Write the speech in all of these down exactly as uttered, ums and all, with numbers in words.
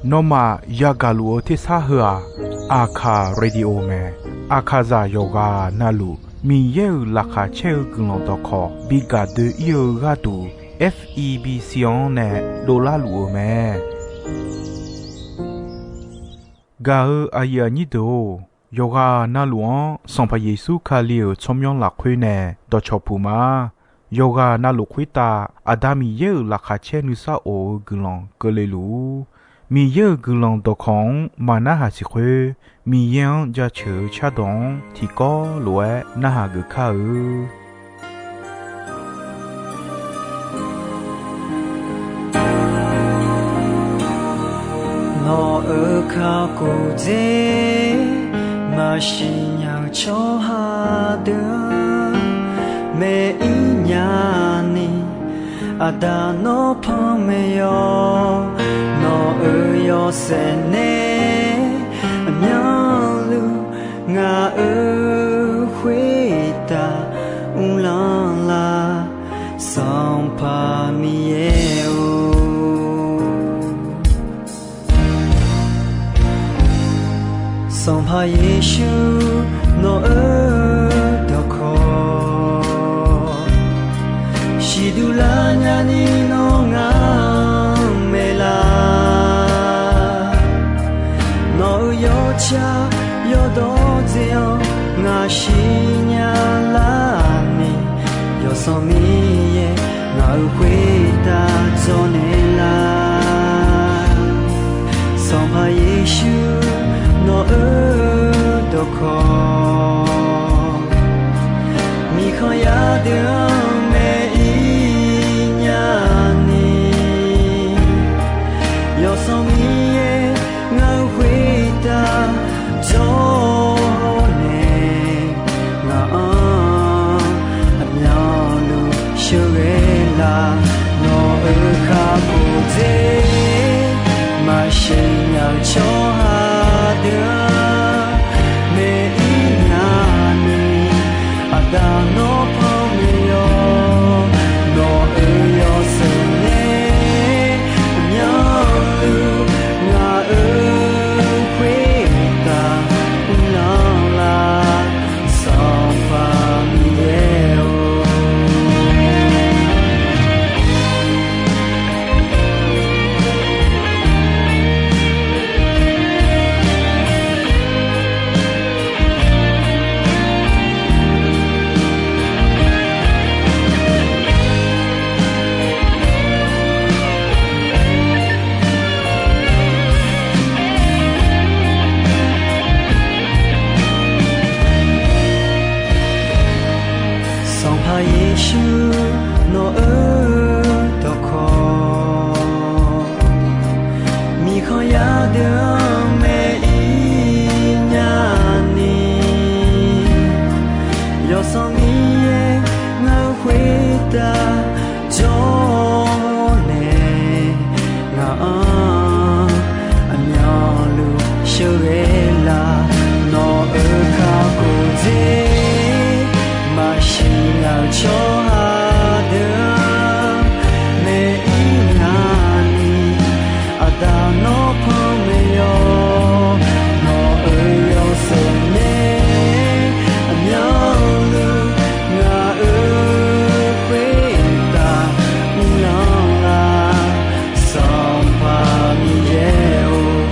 Nawmaf yagaq luf-eu tersar heu-aq, Aqkaq Radio mae. Aqkaqzaq yawqghaq navluf Miqyaer-euq laqkhaq caer-eu guiqlanq dawqkawq bi gaq doe-ir-eu gharduq, F E B C-anr nae dovlar luf-eu mae. Gaq-eu aqyuif aqnyir deuq-or, yawqghaq navluf-anr Sanqpaq Yeqsur Kali-euq tsawrmyanr lafkhoer nae dawqcawq puq ma. Yawqghaq navluf khoertav Aqda Miqyaer-euq laqkhaq caer nuisar of-eu guiqlanq keuvle luf-ur. Miqyaer-euq guiqlanq dawqkawq-anr maqnarhaq siq khoer, Miqyaer-anr jaceuq-eu cardawq-anr tiqkawv lof-aer narhaq geuf kar-eu. Nawq-euq kakhof dzer maqsiq nya-eu tsawrhaq deuq-anr, maeq-ir nya ni, Aqda nawr panmaeq yawq. Nawq-euq yawshaef nae aqmyanluf ngaq-euq khoertav uvlanr lar, Sanqpaq Miqyaer-or. Sanqpaq Yeqsur nawq-euq dawqkawq siqduq lar nyani nawr ngaq-anr maeqlar. Nawq-euq yawtsaq yawdawr dzae-anr ngaq siqnya larni, Yawsanr Miqyaer ngaq-euq khoertav dzawrnaeq lar. Sanqpaq Yeqsur nawq-euq dawqkawq, miqkhanq yar deuq-anr maeq-ir nya ni, Yawsanr Miqyaer ngaq-euq khoertav dzawrnaeq, ngaq-anr aqmyanluf sheuqghae lar. Nawq-euq kakhof dzer maqsiq nya-eu tsawrhaq deuq-anr maeq-ir nya ni, Aqda nawr panmaeq yawq. Nawq-euq yawshaef nae aqmyanluf ngaq-euq khoertav uvlanr lar, Sanqpaq Miqyaer-or. Sanqpaq Yeqsur nawq-euq dawqkawq, miqkhanq yar deuq-anr maeq-ir nya ni, Yawsanr Miqyaer ngaq-euq khoertav dzawrnaeq, ngaq-anr aqmyanluf sheuqghae lar. Nawq-euq kakhof dzer maqsiq nya-eu tsawrhaq deuq-anr maeq-ir nya ni, Aqda nawr panmaeq yawq. Nawq-euq yawshaef nae aqmyanluf ngaq-euq khoertav uvlanr lar, Sanqpaq Miqyaer-or.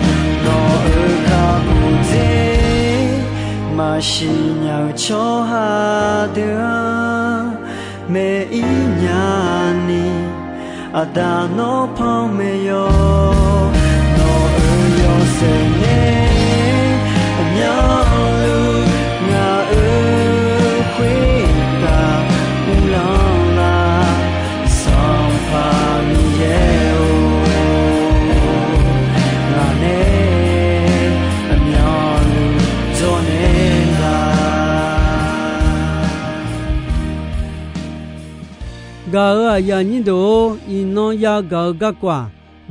Nawq-euq kakhof dzer maqsiq nya-eu tsawrhaq deuq-anr maeq-ir nya ni, Aqda nawr panmaeq yawq. Nawq-euq yawshaef nae aqmyanluf ngaq-euq khoertav uvlanr lar, Sanqpaq Miqyaer-or. Ngaq nae aqmyanluf dzawrnaeq lar. Gaq-euq aqyuif aqnyir deuq-or, iqnan yagaq-eu garkawv-aq,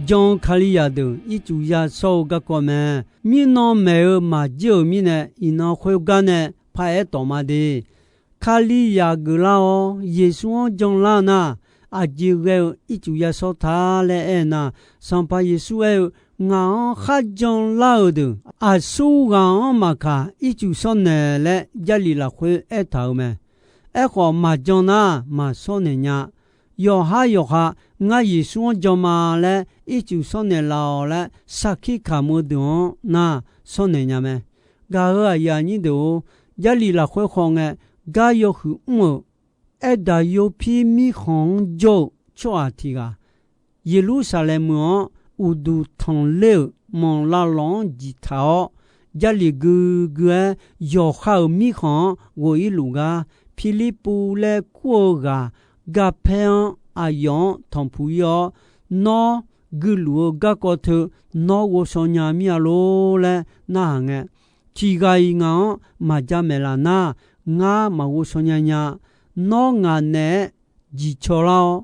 jan-eu Kalizaq deuq ircuf ya shawr-eu garkawv mae. Mirnan maeq-eu maqjir-euq mirnae, iqnan khoergar nae paraer tawq ma de. Kalizaq geuflar-awr, Yeqsur-anr janlar-eu nar, aqjeq ghae-eu ircuf yashawr ta laer aernar, Sanqpaq Yeqsur aer-eu, Ngaq-anr kharjan lar-euq deuq aqsur ghaq-anr maqkaq, ircuf shawrnaeq laer Jarlif lafkhoer aertaq-euq mae. Aerkhawf, maqjan nar maqshawrnaeq nya. Yawqhar yawqha, Ngar Yeqsur-anr jan ma laer ircuf shawrnaeq laf-awq laer sarkir kamq-eu deuq-anr nar shawrnaeq nya mae. Gaq-euq aqyuif aqnyir deuq-or, Jarlif lafkhoer khawf ngae, gar yawhuiq mr-euq Aerdaq yopir mirkhanq-anr jawr-eu tsawrhaq tiq ghaq, Yeqlursaqlaeq meuq-anr uqduq tanqler-euq manq lavlawq-anr jiqtaq-awr, Jarlif guigui-aer yawqha-euq mirkhanq-anr ghof-ir luf gar, Pirlirpuv laer kur-eu ghaq Garpaer-anr aqyawf-anr tanqpuq-ir-awr, Nawr guiluf-eu garkawv teu nawr ghovshaw nya mir-a lor laer narhaq ngae, Tiq ghaq-iq ngaq-anr maqjamaeq laf nar, ngar maqghovshaw nya nya. Nawr ngaq naeq-aer jiqcaw lar-awr,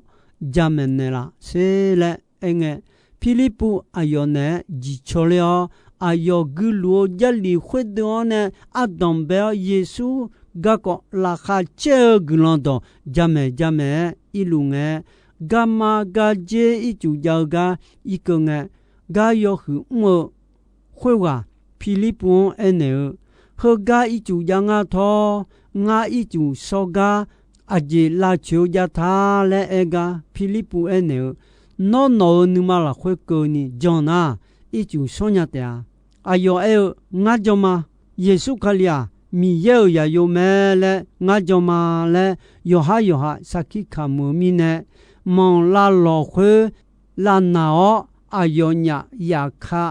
jamaeq naeqlaf sher laer aerngae, Pirlirpuv aqyawf naeq-aer jiqcaw ler-awr, aqyawf guiluf-eu Jarlif khoerdeuv-anr nae ardanq bae-awr, Yeqsur garkawv laqkhaq caer-eu guiqlanq dawq jamaeq jamaeq-aer irluf ngae, garma gardzer ircuf jav-eu gar irkeuv ngae, gar yawhuiq mr-eu khoerghaq Pirlirpuv-anr aernaeq-eu, Heugar ircuf jav ngar tawr, ngar ircuf shawr gar aqjeq lavcoeq-eu jav ta laer aer gar, Pirlirpuv aernaeq-eu, Nawr nawq-euq nuima lafkhoer keuvni jan nar, ircuf shawr nya taef-a. Aqyawf aer-eu, Ngar jan ma. Yeqsur Kali-aq, Miqyaer-euq zaqyo mae laer ngar jan ma laer, yawqhar yawqha sarkir kamq-eu mirnae, manq lavlawq khoer lavnaq-awr, aqyawfnyaf yafka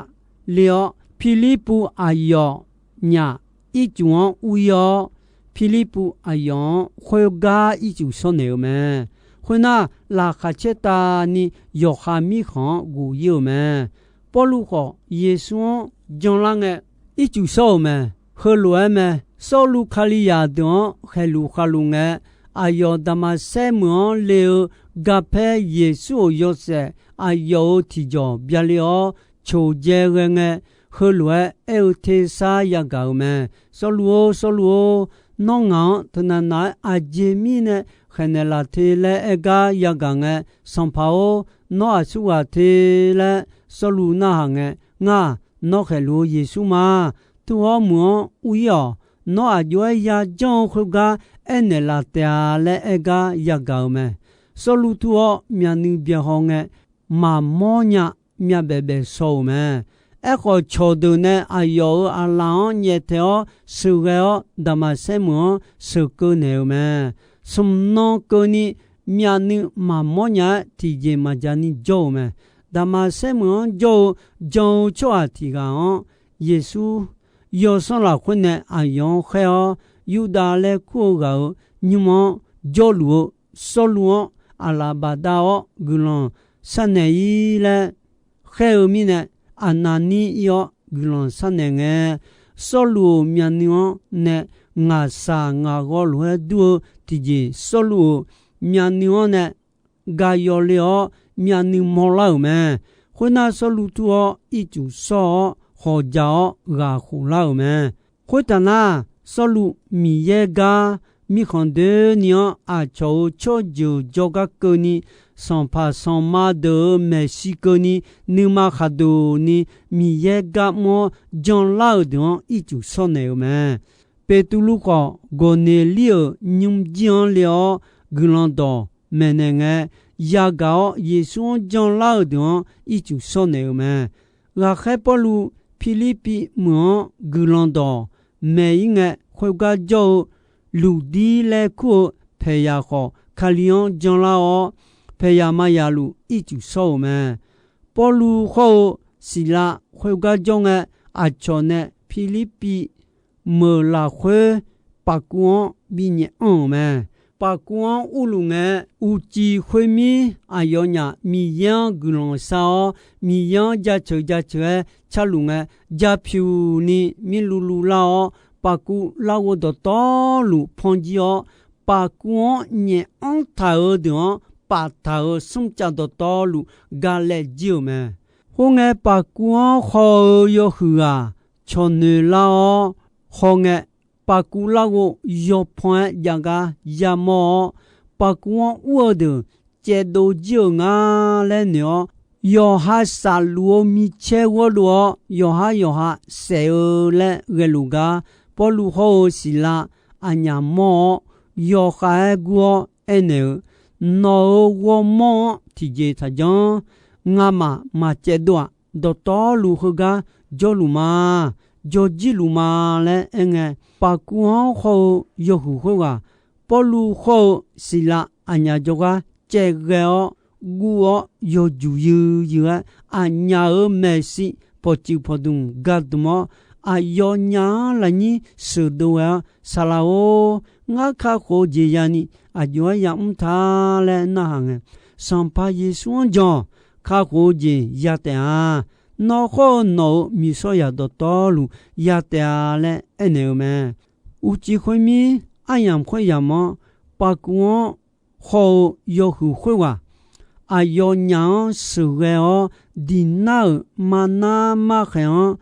le-awr, Pirlirpuv aqyawfnyaf ircuf-anr ur-ir-awr, Pirlirpuv aqyawf-anr khoergar ircuf shawrnaeq-eu mae. Khoernar, laqkhaq caer tavni yawqha mirkhanq-anr ghof-ir-euq mae. Pawrluv khawf, Yeqsur-anr janlar ngae, ircuf shawr-euq mae. Heulof-aer mae. Sawrluv Kalizaq deuq-anr khaeqluf khavluf ngae, aqyawf Daqmaqsaer meuq-anr le-eu Garpaer Yeqsur-euq yawshaef aqyawf-euq tiqjawq byaler-awr, coqdzae ghae ngae, heulof-aer aer-eu tersar yagaq-euq mae. Sawrluv-or, Sawrluv-or, nawr ngaq-anr teunav nav-aer aqjeq mirnae khaeqnaeq laf te laer aer gar yagaq ngae, Sanqpaq-or, nawr aqsurghaq te laer Sawrluv narhaq ngae, Ngar-aq, nawr khaeqluf-eu Yeqsur ma. Tur-awr meuq-anr ur-ir-awq. Nawr aqjox-aer yajanr-eu khoergar aernaeq laf taef-a laer aer gar yagaq-euq mae. Sawrluv tur-awr myavnuiv byaehaw ngae, maqmawr nya myavbaef baef shaw-euq mae. Aerkhawf, cawqdeuq nae aqyawf-euq aqlaf-anr nyaeftaeq-awr sheuqghae-awr, Daqmaqsaer meuq-anr sheuqkeuv naeq-euq mae. Smq nan keuvni myavnuiv maqmawr nya-aer tiqjeq maqja ni jawr-euq mae. Daqmaqsaer meuq-anr jawr-eu jan-eu tsawrhaq tiq ghaq-anr Yeqsur yawsanr lafkhoer nae aqyawf-anr khaer-awr, Yurdav laer kur-eu ghaq-euq nymr-anr jawrluf-eu Sawrluv-anr aqlaf bafdav-awr guiqlanq sharnaeq-ir laer khaer-eu mirnae, Aqnaqnir ir-awr guiqlanq sharnaeq ngae, Sawrluv-euq myavnuiv-anr nae ngaqshaq ngaqghawv lof-aer dur-eu tiqjeq, Sawrluv-euq myavnuiv-anr nae gaq yawf le-awr myavnuiv mawrlar-euq mae. Khoernar, Sawrluv tur-awr ircuf shawr-awr hawqjaq-awr ghaq khof lar-euq mae. Khoertaq nar, Sawrluv Miqyaer gar mirkhanq doeni-anr aqcawq-euq tsawrjeuq jawrgar keuvni, sanqpaq sanqma deuq-euq maeqshi keuvni, nuima khaqduq ni Miqyaer gar mr-awr janlar-euq deuq-anr ircuf shawrnaeq-euq mae. Beqtuvluv khawf, Gawqneqlir-euq nymrjir-anr le-awr guiqlanq dawq maeqnaeq ngae, yagaq-awr Yeqsur-anr janlar-euq deuq-anr ircuf shawrnaeq-euq mae. Ghaqkhaer Pawrluv Pirlirpiv meuq-anr guiqlanq dawq maeq-ir ngae, khoergar jawr-eu Luqdir laer kur-eu Paeqyaq khawf, Kali-anr janlar-awr, Paeqyaq maqyaq luf ircuf shawr-euq mae. Pawrluv hawr-eu Siqlav khoergar jawr ngae, aqcawq nae Pirlirpiv meuq lafkhoer paqkuv-anr binyaef anr-euq mae. Paqkuv-anr urluf ngae, uqcif khoermir aqyawfnyaf Miqyaer-anr guiqlanq shar-awr, Miqyaer-anr jaceuq jaceuq-aer carluf ngae, japyuq ni mirluvluv lar-awr, paqkuv larghov dawqtawvluf panjir-awr, paqkuv-anr nyaef anr taq-euq deuq-anr paftaq-euq smrcav dawqtawvluf galaejae-euq mae. Khoerngae, paqkuv-anr haw-eu yawhuiq ghaq cawqnoeq lar-awr hawngae, paqkuv larghov yawpan-aer jav gar yamawr-awr, paqkuv-anr ur-eu deuq caevdov jir-euq nga laer noeq-awr, yawqha safluf-eu micaer ghawrdov-awr, yawqhar yawqha saef-eu laer ghaeluf gar, Pawrluv hawr-eu Siqlav aqnyaf mawr-awr, yawqkhav-aer gur-awr aernaeq-eu, Nawq-euq ghawrmawr-anr tiqjeq taqjanr. Ngamaf maq caevdov-aq. Dawqtawvluf heugar jawrluf ma. Jawrjirluf ma laer aerngae, paqkuv-anr hawr-eu yawhuiq khoerghaq, Pawrluv hawr-eu Siqlav aqnyaf jawrgar caevghae-awr guv-awr yawjuq yuiyu-aer, aqnyaf-euq maeqshi pawqtsuif pawqdmq gardmq-awr, aqyawfnyaf-anr lafnyir sheuqdov ghae-awr, Saqlaq-or, ngar kakhof-eu jeq yani aqjox-aer yamr ta laer narhaq ngae, Sanqpaq Yeqsur-anr jan-awq. Kakhof-eu jeq ya taef-a. Nawr hawr-eu nawq-euq miqsawrzaq dawqtawvluf ya taef-a laer aernaeq-eu mae. Uqcif khoermir, aryamq khoeryamq-anr paqkuv-anr hawr-eu yawhuiq khoerghaq, aqyawfnyaf-anr sheuqghae-awr, diqnar-euq marnar markhaeq-anr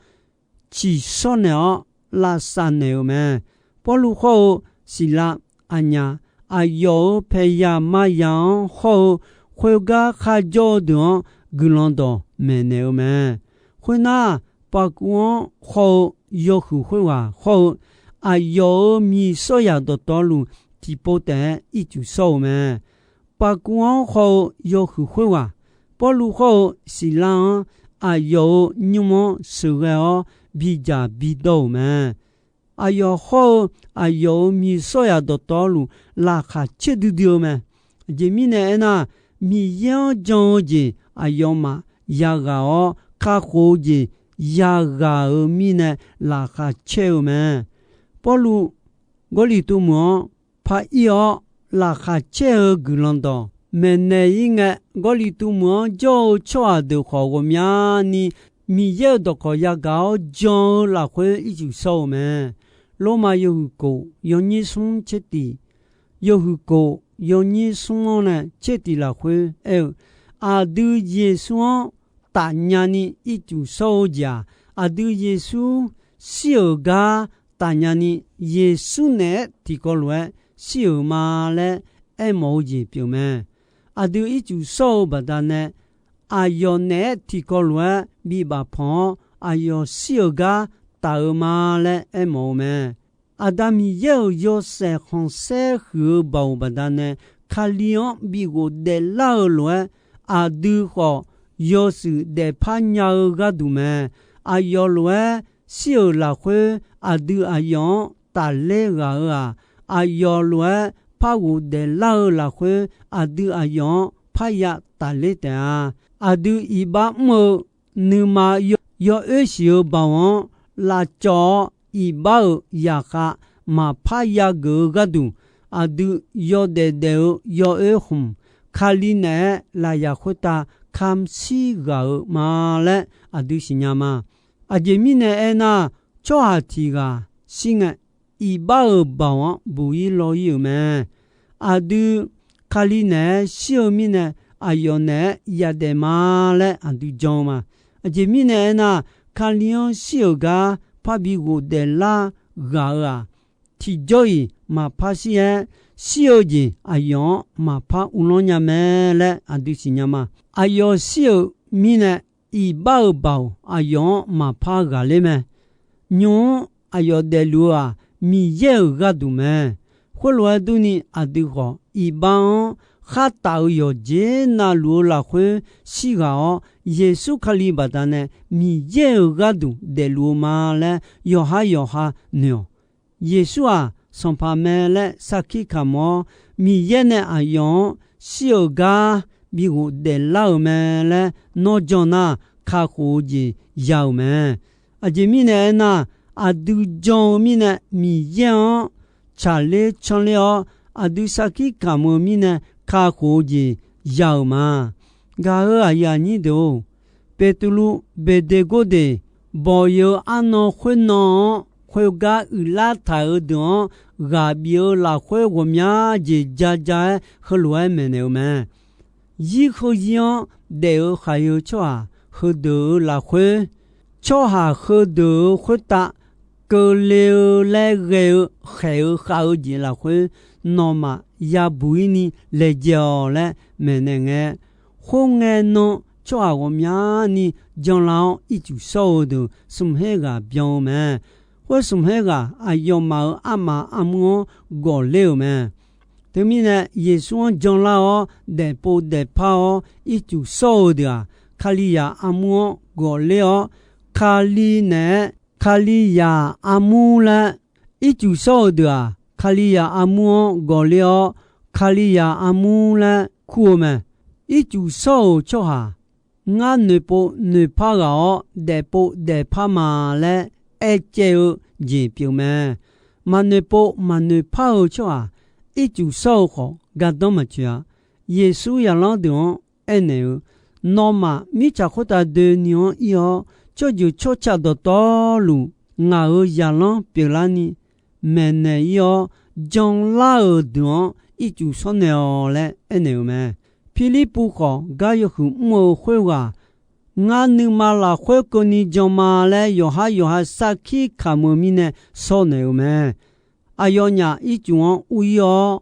ciqshawr naeq-awr lavsav naeq-euq mae. Pawrluv hawr-eu Siqlav aqnyaf, aqyawf-euq paeqyaq maqyaq-anr hawr-eu khoergar kharjawr-eu deuq-anr guiqlanq dawq maeqnaeq-eu mae. Khoernar, paqkuv-anr hawr-eu yawhuiq khoerghaq hawr-eu, aqyawf-euq miqsawrzaq dawqtawvluf tiqpov taef-aer ircuf shawr-eu mae. Paqkuv-anr hawr-eu yawhuiq khoerghaq, Pawrluv hawr-eu Siqlav-anr aqyawf-euq nymr-anr sheuqghae-awr bidzaq bidawr-euq mae. Aqyawf hawr-eu aqyawf-euq miqsawrzaq dawqtawvluf laqkhaq caer duidui-eu mae. Aqjeq mirnae aernar, Miqyaer-anr jan-eu jeq aqyawfmaf yaghaq-awr, kakhof-eu jeq yaghaq-euq mirnae laqkhaq caer-eu mae. Pawrluv Gawrliqtu meuq-anr par ir-awr, laqkhaq caer-eu guiqlanq dawq maeqnaeq-ir ngae, Gawrliqtu meuq-anr jawr-eu tsawrhaq deuq khawf ghawqmyani Miqyaer-euq dawqkawq yagaq-awr jan-eu lafkhoer ircuf shawr-eu mae. Lormav yawhuiq kof yawnyir smr tser tiq, yawhuiq kof yawnyir smr-anr nae tser tiq lafkhoer aer-eu, aqdui Yeqsur-anr tafnya ni ircuf shawr-eu jeq-aq, aqdui Yeqsur shir-euq gar tafnya ni, Yeqsur naeq-aer tiqkawv lof-aer shir-euq ma laer aermawf-eu jeq pyeuf mae. Aqdui ircuf shawr-eu baqdanae, aqyawf naeq-aer tiqkawv lof-aer bibaf panq-awr, aqyawf shir-euq gar taf-eu ma laer aermawf-eu mae. Aqda Miqyaer-euq yawshaef khanqsaer huiq-eu baoq baqdanae, Kali-anr bighof daeflar-eu lof-aer, aqdui khawf yawshuif daefpar nya-eu gharduq mae. Aqyawf lof-aer shir-euq lafkhoer aqdui aqyawf-anr tafler ghaq-eu-aq, aqyawf lof-aer par ghofdaef lar-eu lafkhoer aqdui aqyawf-anr parya tafler taef-a. Aqdui iqbax mr-eu nuima yawoer siq-eu baoq-anr lavcawv-awr, iqbax-euq zaqkhav maqpar yageuf-eu gharduq, aqdui yawdaef daef-eu yawoer khmq, Kali naeq-aer lafyaq khoertav kamq shir ghaq-eu ma laer aqdui siqnya ma. Aqjeq mirnae aernar, tsawrhaq tiq ghaq shir ngae, iqbax-euq baoq-anr buq-ir law-ir-euq mae. Aqdui Kali naeq-aer shir-eu mirnae, aqyawf naeq-aer yadaef ma laer aqdui jan-eu ma. Aqjeq mirnae aernar, Kali-anr shir-euq gar parbi ghofdaef lar ghaq-eu-aq, tiqjawr-iq maqpar shir-aer, shir-eu jeq aqyawf-anr maqpar uvlanr nya mae laer aqdui siqnya ma. Aqyawf shir-euq mirnae, iqbax-euq baoq aqyawf-anr maqpar ghaqler mae. Nymq-mr aqyawf daefluf-eu-aq, Miqyaer-euq gharduq mae. Khoerlof-aer durni, aqdui khawf iqbax-anr khartaf-eu yawqjeq navluf-eu lafkhoer shir ghaq-awr, Yeqsur Kali baqdanae Miqyaer-euq gharduq daefluf-eu ma laer yawqhar yawqha noeq-awq. Yeqsur-aq, Sanqpaq mae laer sarkir kamq-awr, Miqyaer nae aqyawf-anr shir-euq gar bi ghofdaef lar-euq mae laer nawr jan nar, kakhof-eu jeq ya-euq mae. Aqjeq mirnae aernar, aqdui jan-eu mirnae Miqyaer-anr tsaqler canler-awr, aqdui sarkir kamq-eu mirnae kakhof-eu jeq ya-euq ma. Gaq-euq aqyuif aqnyir deuq-or, Beqtuvluv beqdeq gordeq bawq-eu arnan khoernan-anr khoergar uiqlar taq-euq deuq-anr ghaq bif-eu lafkhoer ghawqmya jeq ja ja-aer heulof-aer maeqnaeq-eu mae. Zir heu zir-anr daef-eu khaq-eu tsawrhaq heudeuq-euq lafkhoer, tsawrhaq heudeuq-euq khoertav keuvle-eu laer ghae-eu khaeq-eu khav-eu jeq lafkhoer, nawmaf yabuq-ir ni laejae-awq laer maeqnaeq ngae, khoerngae nan tsawrhaq ghawqmyani janlar-awr ircuf shawr-eu deuq smq her ghaq byan-eu mae. Khoer smq her ghaq aqyawfmaf-euq armaf armur-anr gawqler-euq mae. Teumirnae, Yeqsur-anr janlar-awr daefpov daefpar-awr ircuf shawr-eu deuq-aq, Kalizaq armur-anr gawqler-awr, Kali naeq-aer Kalizaq armur laer, ircuf shawr-eu deuq-aq, Kalizaq armur-anr gawqler-awr, Kalizaq armur laer kur-eu mae. Ircuf shawr-euq tsawrhaq, ngar noeqpov noeqpar ghaq-awr, daefpov daefpar ma laer aer caev-eu jeq pyeuf mae. Maqnoeqpov maqnoeqpar-eu tsawrhaq, ircuf shawr-eu khawf gardanr maqtsoeq-a. Yeqsur zaqlanr deuq-anr aernaeq-eu, nawmaf mirtsaq khoertav doeni-anr ir-awr, tsawrjeuq tsawrca dawqtawvluf ngaq-euq zaqlanr pyeuflarni maeqnaeq-ir-awr, janlar-euq deuq-anr ircuf shawr naeq-awq laer aernaeq-euq mae. Pirlirpuv khawf, gar yawhuiq mr-eu khoerghaq, ngar nuima lafkhoer keuvni jan ma laer yawqhar yawqha sarkir kamq-eu mirnae shawr naeq-euq mae. Aqyawfnyaf ircuf-anr ur-ir-awr,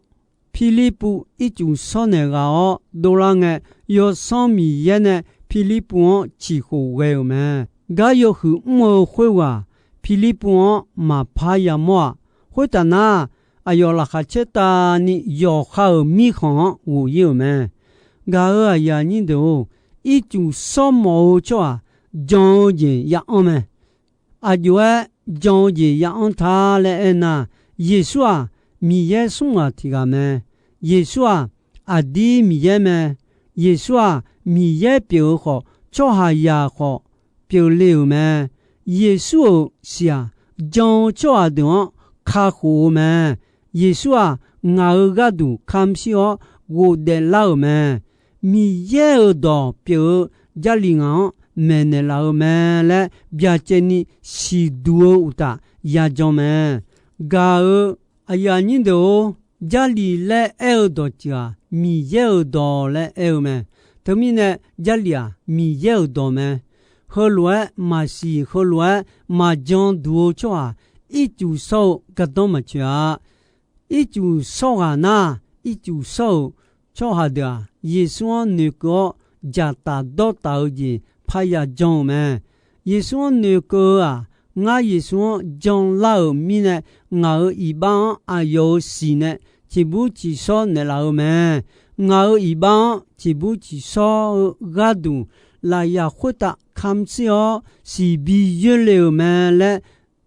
Pirlirpuv ircuf shawr naeq ghaq-awr dovlar ngae, Yawsanr Miqyaer nae Pirlirpuv-anr ciqkhof ghae-euq mae. Gar yawhuiq mr-eu khoerghaq, Pirlirpuv-anr maqpar yamawr-aq, khoertaf nar, aqyawf laqkhaq caer tavni yawqha-euq mirkhanq-anr ghof-ir-euq mae. Gaq-euq aqyuif aqnyir deuq-or, ircuf shawr mawf-eu tsawrhaq jan-eu jeq ya anr mae. Aqjox-aer jan-eu jeq ya anr ta laer aernar, Yeqsur-aq, Miqyaer smr ghaq tiq ghaq mae. Yeqsur-aq, aqdir Miqyaer mae. Yeqsur-aq, Miqyaer pyeuf-eu khawf, tsawrhaqzaq khawf pyeufle-euq mae. Yeqsur-euq siq-aq, jan-eu tsawrhaq deuq-anr kakhof-eu mae. Yeqsur-aq, ngaq-euq gharduq kamq shir-awr ghofdaef lar-euq mae. Miqyaer-euq dawq pyeuf-eu Jarlif ngaq-anr maeqnaeq laf-eu mae laer byacaevni siqduq-eu uqtaf yajan mae. Gaq-euq aqyuif aqnyir deuq-or, Jarlif laer aer-eu dawqtsuif-aq, Miqyaer-euq dawq laer aer-eu mae. Teumirnae, Jarlif-aq, Miqyaer-euq dawq mae. Heulof-aer maqsiq, heulof-aer maqjan duq-eu tsawrhaq, ircuf shawr-eu gardanr maqtsoeq-a. Ircuf shawr ghaq nar, ircuf shawr-euq tsawrhaq deuq-aq, Yeqsur-anr noeqkeuv-awr dzaqtaf dawrtaf-eu jeq parya jan-eu mae. Yeqsur-anr noeqkeuv-eu-aq, ngar Yeqsur-anr janlar-euq mirnae, ngaq-euq iqbax-anr aqyawf-euq siq nae ciqbur ciqshawr naeqlaf-eu mae. Ngaq-euq iqbax-anr ciqbur ciqshawr-eu gharduq, lafyaq khoertav kamq shir-awr siqbi yoerle-euq mae laer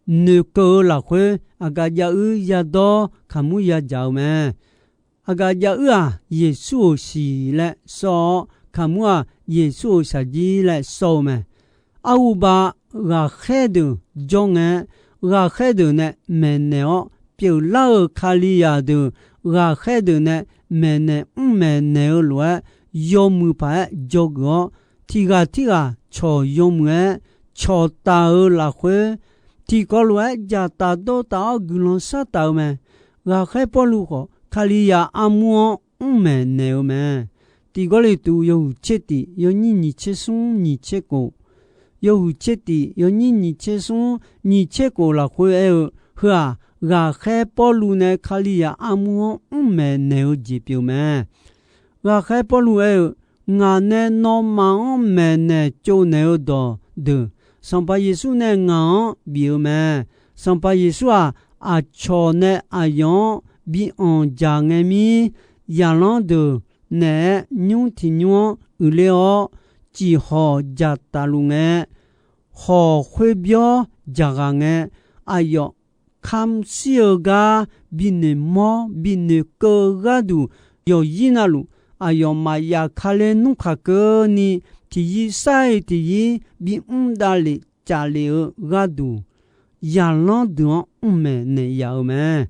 noeqkeuv-eu lafkhoer, aqgaf jav uir yadawr kaqmur yadzaq-eu mae. Aqgaf jav uir-aq, Yeqsur-euq siq laer sawr-awr, kaqmur-aq, Yeqsur-euq shaqjir laer sawr-eu mae. Arhuba ghaqkhaer deuq jawr ngae, ghaqkhaer deuq nae maeqnaeq-awr, pyeuflar-euq Kalizaq deuq ghaqkhaer deuq nae maeqnaeq mr maeqnaeq-eu lof-aer, yawmuiq paq-aer dzawgeuf-awr, tiq ghaq tirghaq cawq yawmuiq-aer cawqtaf-eu lafkhoer, tiqkawv lof-aer dzaqtaf dawrtaf-awr guiqlanq shartaf-eu mae. Ghaqkhaer Pawrluv khawf, Kalizaq armur-anr mr maeqnaeq-eu mae. Tiq Gawrliqtu yawhuiq tser tiq yawnyir nyiq tser smr nyiq tser kof, yawhuiq tser tiq yawnyir nyiq tser smr nyiq tser kof lafkhoer aer-eu, heu-aq, ghaqkhaer Pawrluv nae Kalizaq armur-anr mr maeqnaeq-eu jeq pyeuf mae. Ghaqkhaer Pawrluv aer-eu, ngaq nae nawmaf-anr maeqnaeq tsovnaeq-eu dawqdeuq, Sanqpaq Yeqsur nae ngaq-anr bif-eu mae. Sanqpaq Yeqsur-aq, aqcawq nae aqyawf-anr bi anqdzaq ngae mir, zaqlanr deuq naeq-aer nymr tiq nymr-anr uiqler-awr, ciqhawq dzaqtaf luf ngae, hawq khoerbyawr dzaqghaq ngae, aqyawf kamq shir-eu gar binoeq mawr binoeq keuv-eu gharduq, yawqzir navluf aqyawf maqyaf kale nmr khaqkeuvni, tiqzir sar-iq tiqzir bimr davlef caflef-eu gharduq, zaqlanr deuq-anr mr maeqnaeq yaf-eu mae.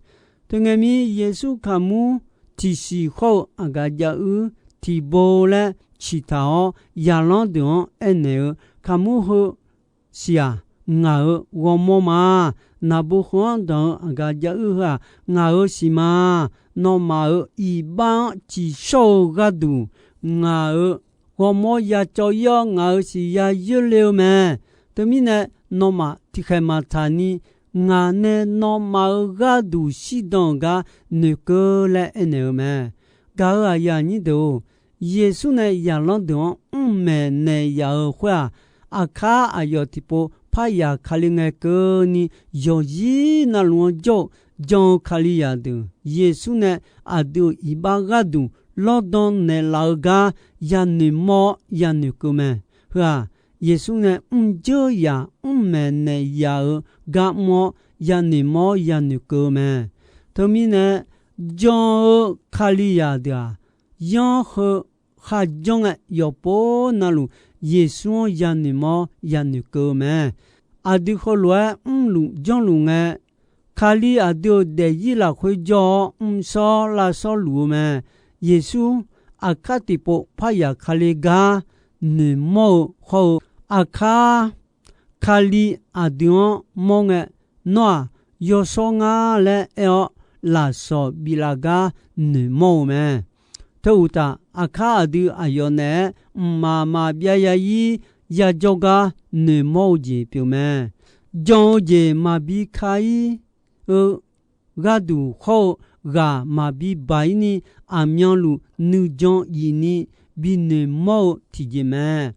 Teungae mir, Yeqsur kaqmur tiqsiq hawr-eu aqgaf jav uir tiqbo laer ciqtaq-awr, zaqlanr deuq-anr aernaeq-eu, kaqmur heu siq-aq, ngaq-euq ghawrmawr ma. Naqbo heu-anr danq-eu aqgaf jav uir heu-aq, ngaq-euq siq ma. Nawmaf-euq iqbax-anr ciqshawr-eu gharduq, ngaq-euq ghawrmawr ya cawv-ir-awr, ngaq-euq siq ya yoerle-eu mae. Teumirnae, nawmaf tiqkhaeq maqtaq ni ngaq nae nawmaf-euq gharduq shirdan-euq gar noeqkeuv laer aernaeq-eu mae. Gaq-euq aqyuif aqnyir deuq-or, Yeqsur nae zaqlanr deuq-anr mrmaeq naeq yaf-euq khoer-aq, aqkar aqyawf tiqpov parya Kali ngae keuvni yawqzir navluf-anr jawr-eu jan-eu Kalizaq deuq, Yeqsur nae aqdui-euq iqbax gharduq lawrdan naeqlaf-eu gar yanoeq mawr-awr yanoeq keuv mae. Heu-aq, Yeqsur nae mrjeur yaq mrmaeq naeq yaf-euq gar mr-awr yanoeq mawr-awr yanoeq keuv-eu mae. Teumirnae, jan-eu Kalizaq deuq-aq, yanr heu kharjanr ngae yawqpov navluf Yeqsur-anr yanoeq mawr-awr yanoeq keuv-eu mae. Aqdui heulof-aer mrluf janrluf ngae, Kali aqdui-euq daefzir lafkhoer jawr-awr mrshawr lavshawr luf-eu mae. Yeqsur aqkar tiqpov parya Kali gar noeqmawr-eu hawr-eu, aqkar Kali aqdui-anr mawr ngae, nawr-aq yawshawr ngar laer aer-awr lafsawq biflaf gar noeqmawr-eu mae. Teu uqtaf, aqkar aqdui aqyawf naeq-aer mqmaq maqbyav yazir yajawr gar noeqmawr-eu jeq pyeuf mae. Jan-eu jeq maqbi ka-ir-eu gharduq hawr-eu ghaq maqbi baq-ir ni aqmyanluf nuijan yif ni binoeq mawr-eu tiqjeq mae.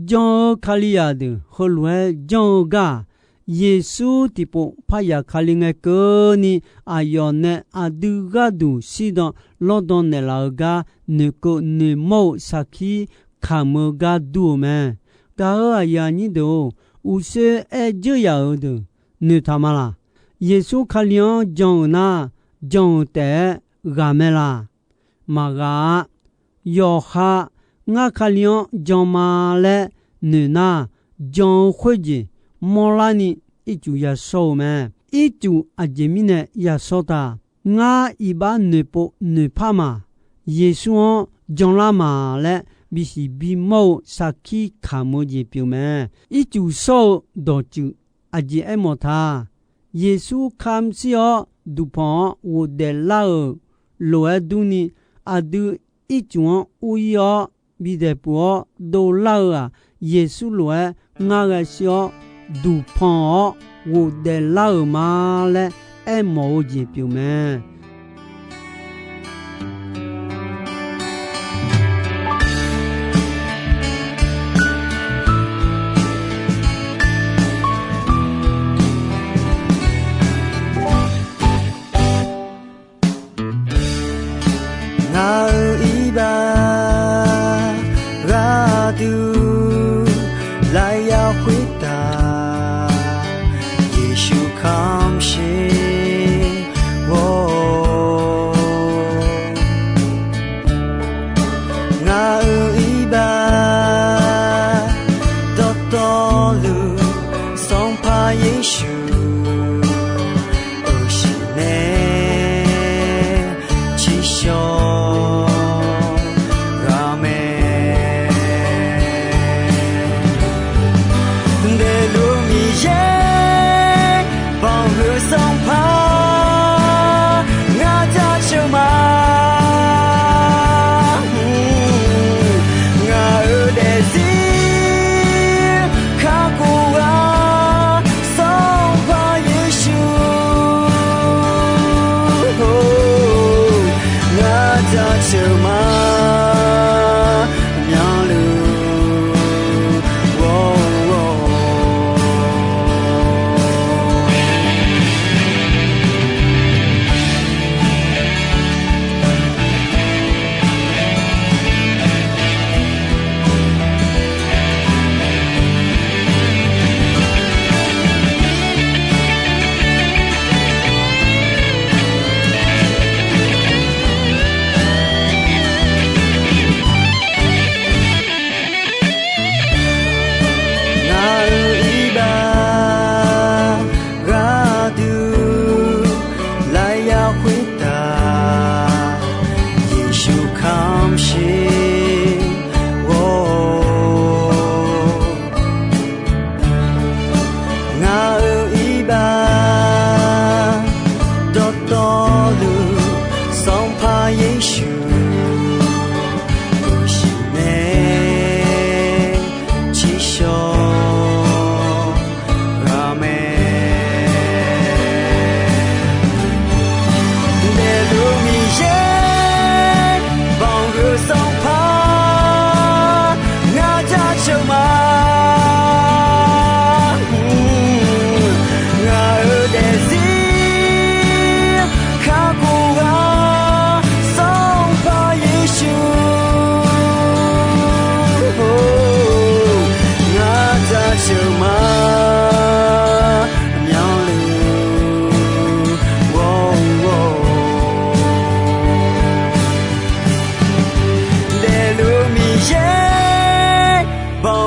Jan-eu Kalizaq deuq heulof-aer janr-eu gar-aq, Yeqsur tiqpov parya Kali ngae keuvni aqyawf nae aqdui gharduq shirdan lawrdan naeqlaf-eu gar noeqkeuv noeqmawr-eu sarkir kamq-eu gar dur-eu mae. Gaq-euq aqyuif aqnyir deuq-or, uqshoe aer dzeur yaf-euq deuq noeqtaq ma laq? Yeqsur Kali-anr jan-euq nar, jan-euq taef-aer ghaq mae laq? Maqghaq-a. Yawqha ngar Kali-anr jan ma laer noeq nar, jan-eu khoerjeq mawrlarni ircuf yashawr-eu mae. Ircuf aqjeq mirnae yashawr taq? Ngar iqbax noeqpov noeqpar ma. Yeqsur-anr janlar ma laer bisiq bimawr-eu sarkir kamq-eu jeq pyeuf mae. Ircuf shawr-eu dawqtsuif aqjeq aermawf ta? Yeqsur kamq shir-awr duqpanq-anr ghofdaef lar-euq lof-aer durni, aqdui ircuf-anr ur-ir-awr bidaeq puq-awr dovlar-eu-aq, Yeqsur lof-aer ngar ghae shir-awr duqpanq-awr ghofdaef lar-euq ma laer aermawf-eu jeq pyeuf mae. Ngaq-euq iqbax gharduq lafyaq khoertav, Yeqsur kamq sher ghawr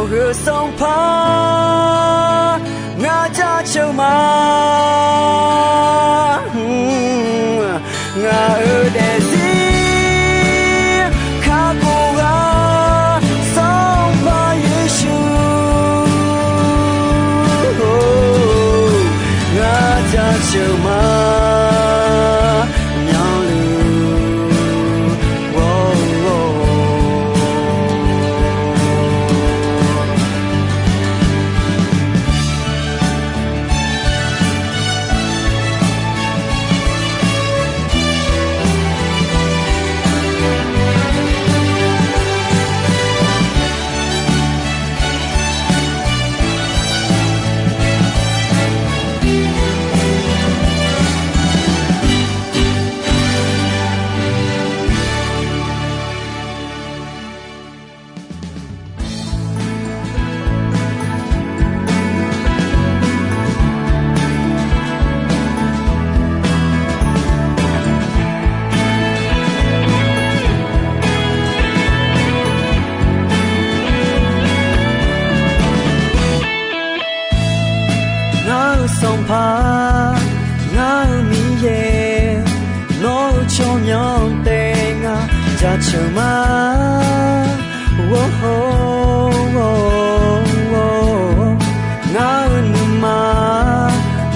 Heu Sanqpaq, ngar jaceuq ma. Ngaq-euq daefzir kakhof ghaq Sanqpaq Yeqsur, ngar jaceuq ma. Myanluf Ngar-euq Sanqpaq, ngar-euq Miqyaer, nawr-eu tsawrmyanr taef ngaq jaceuq ma. Ngar-euq nuima,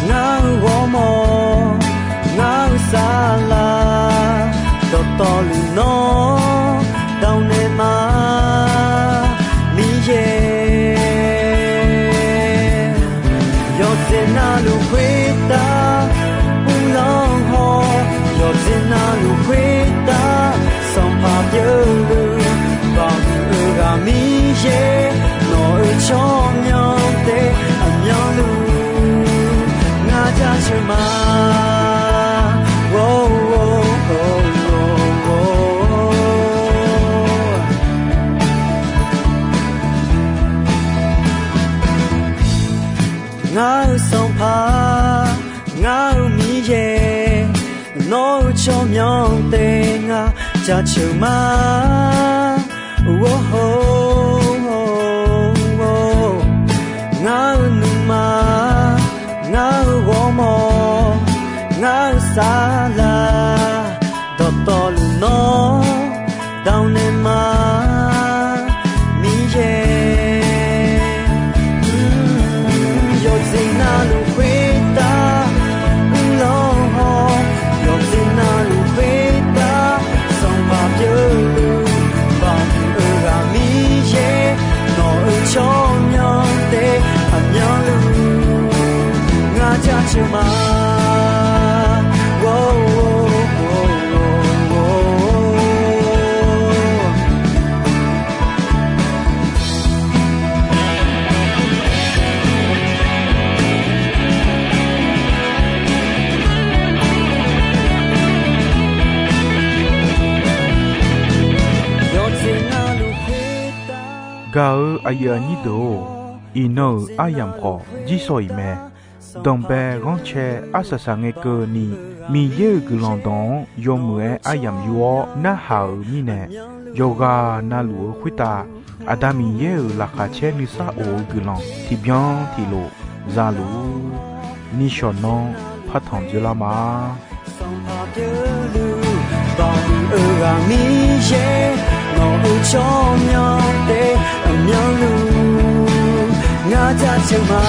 ngar-euq ghawrmawr, ngar-euq saflar, dawqtawvluf nawr dav naeq ma. Miqyaer, yawqjeq navluf khoertav uvlanr haw, yawqjeq navluf khoertav Sanqpaq pyeuvluf, baqhuiq-eu ghaq Miqyaer, nawq-euq tsawrmyanr taef aqmyanluf ngar jaceuq ma. Ngar-euq Sanqpaq, ngar-euq Miqyaer, nawr-eu tsawrmyanr taef ngaq jaceuq ma. Ngar-euq nuima, ngar-euq ghawrmawr, ngar-euq saflar, dawqtawvluf nawr dav naeq ma. Miqyaer, yawqjeq navluf khoertav uvlanr haw, yawqjeq navluf khoertav Sanqpaq pyeuvluf, baqhuiq-eu ghaq Miqyaer, nawq-euq tsawrmyanr taef aqmyanluf ngar jaceuq ma. Gaq-eu aqyuif aqnyir deuq-or, iqnan-euq aryamq khawf jirsawq iq mae. Danqbae ghanrcae arsaq saq ngae keuvni, Miqyaer-euq guiqlanq dawq-anr yawmuiq-aer aryamq yur-awr narhaq-euq mirnae, yawqghaq navluf-eu khoertav Aqda Miqyaer-euq laqkhaq caer nuisar of-eu guiqlanq tiqbyan tiqlof za luf-ur. Nishawq nanr partanq dzeurlar ma. Sanqpaq pyeufluf, baqhuiq-eu ghaq Miqyaer, nawq-euq tsawrmyanr taef aqmyanluf ngar jaceuq ma.